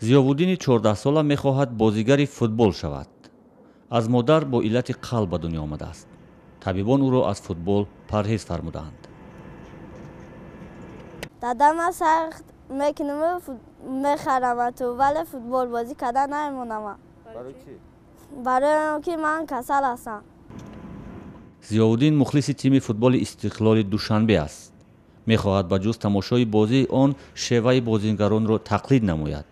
Зиёвуддини 14сола мехоҳад бозигари футбол шавад. Аз модар бо иллати қалб ба дунё омадааст. Табибон ӯро аз футбол парҳез фармудаанд. Дадама сахт мекунам, мехарам ту, вале футбол бозӣ карда намемонам. Барои он ки ман касал ҳастам. Зиёвуддин мухлиси тими футболи Истиқлоли Душанбе аст. Мехоҳад ба ҷуз тамошои бозии он шеваи бозигаронро тақлид намояд.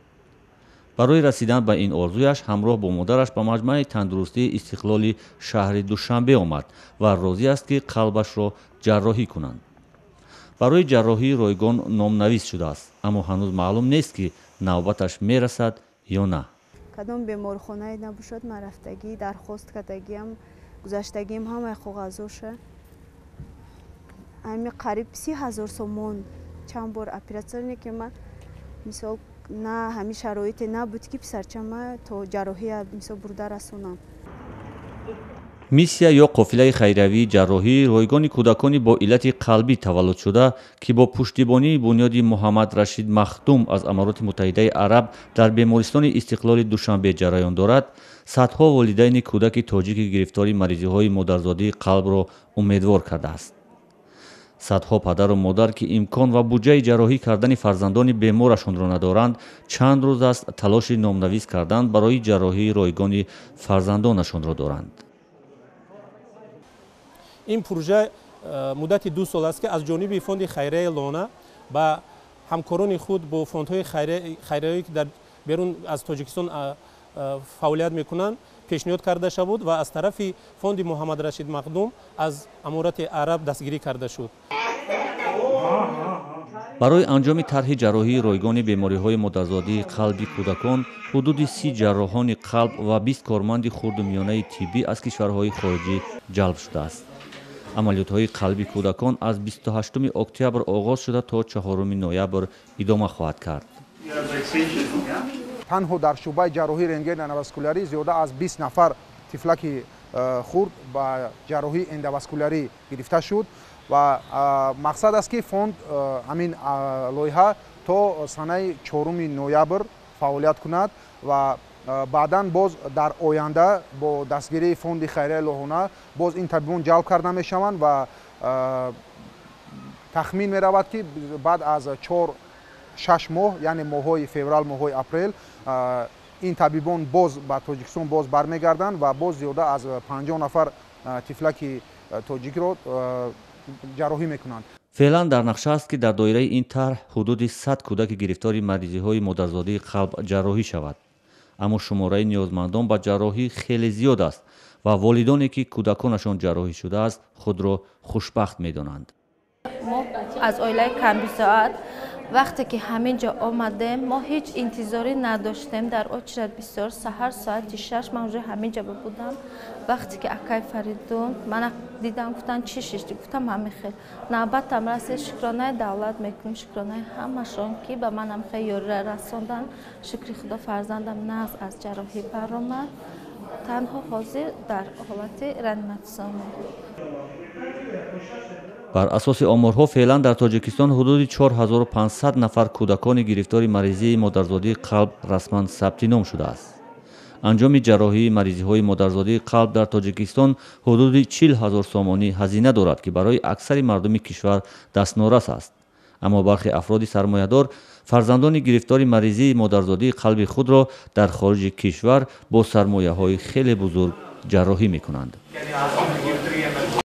Барои расидан ба ин орзуяш ҳамроҳ бо модараш ба маҷмӯаи тандурустии Истиқлоли шаҳри Душанбе омад ва розӣ аст, ки қалбашро ҷарроҳӣ кунанд. Барои ҷарроҳии ройгон номнавис шудааст, аммо ҳанӯз маълум нест, ки навбаташ мерасад ё на. Кадом беморхонае набошад, ман рафтагӣ, дархост кардагиам, гузаштагиам ҳамаи коғазоша. Ҳами қариб 30 000 сомон чанд бор оператсияне, ки ман мисол на ҳамин шароите набуд, ки писарчама то ҷарроҳия мисол бурда расонам. Миссия ё қофилаи хайриявии ҷарроҳии ройгони кӯдакони бо иллати қалбӣ таваллудшуда, ки бо пуштибонии бунёди Муҳаммад Рашид Махдум аз Амороти Муттаҳидаи Араб дар бемористони Истиқлоли Душанбе ҷараён дорад, садҳо волидайни кӯдаки тоҷики гирифтори маризиҳои модарзодии қалбро умедвор кардааст. Садҳо падару модар, ки имкон ва буҷаи ҷарроҳӣ кардани фарзандони беморашонро надоранд, чанд рӯз аст талоши номнавис кардан барои ҷарроҳии ройгони фарзандонашонро доранд. Ин пурӯжа муддати 2 сол аст, ки аз ҷониби фонди хайрияи Лона ба ҳамкорони худ бо фондҳои хайриявие, ки дар берун аз Тоҷикистон фаъолият мекунанд, пешниҳод карда шавуд ва аз тарафи фонди Муҳаммад Рашид Махдум аз Аморати Араб дастгирӣ карда шуд. Барои анҷоми тарҳи ҷарроҳии ройгони бемориҳои модарзодии қалби кӯдакон ҳудуди 30 ҷарроҳони қалб ва 20 корманди хурду миёнаи тиббӣ аз кишварҳои хориҷӣ ҷалб шудааст. Амалиётҳои қалби кӯдакон аз 28 октябр оғоз шуда, то 4 ноябр идома хоҳад кард. Танҳо дар шӯъбаи ҷарроҳии рентген эндоваскулярӣ зиёда аз 20 нафар тифлаки хурд ба ҷарроҳии эндоваскулярӣ гирифта шуд ва мақсад аст, ки фонд ҳамин лоиҳа то санаи 4 ноябр фаъолият кунад ва баъдан боз дар оянда бо дастгирии фонди хайрияи Лоҳона боз ин табибон ҷалб карда мешаванд ва тахмин меравад, ки баъд аз 4-6 моҳ, яъне моҳҳои феврал, моҳҳои апрел, ин табибон боз ба Тоҷикистон боз бармегарданд ва боз зиёда аз 50 нафар тифлаки тоҷикро ҷарроҳӣ мекунанд. Феълан дар нақша аст, ки дар доираи ин тарҳ ҳудуди 100 кӯдаки гирифтори маризиҳои модарзодии қалб ҷарроҳӣ шавад, аммо шумораи ниёзмандон ба ҷарроҳӣ хеле зиёд аст ва волидоне, ки кӯдаконашон ҷарроҳӣ шудааст, худро хушбахт медонанд. Мо аз оилаи камбизоат. Вақте ки ҳамин ҷо омадем, мо ҳеҷ интизорӣ надоштем. Дар очередь бисёр, саҳар соати 6 ман уже ҳамин ҷо будам. Вақте ки акай Фаридун мана дидам, гуфтан: «Чӣ шишти?» Гуфтам: «Ҳамин хел». Навбатам расид. Шукронаи давлат мекунем, шукронаи ҳамашон, ки ба манам хел ёрира расондан. Шукри Худо, фарзандам нағз аз ҷарроҳӣ баромад, танҳо ҳозир дар ҳолати реаниматсионӣ. Бар асоси оморҳо, феълан дар Тоҷикистон ҳудуди 4500 нафар кӯдакони гирифтори маризии модарзодии қалб расман сабти ном шудааст. Анҷоми ҷарроҳии маризиҳои модарзодии қалб дар Тоҷикистон ҳудуди 40 000 сомонӣ ҳазина дорад, ки барои аксари мардуми кишвар дастнорас аст. Аммо бархе афроди сармоядор фарзандони гирифтори маризии модарзодии қалби худро дар хориҷи кишвар бо сармояҳои хеле бузург ҷарроҳӣ мекунанд.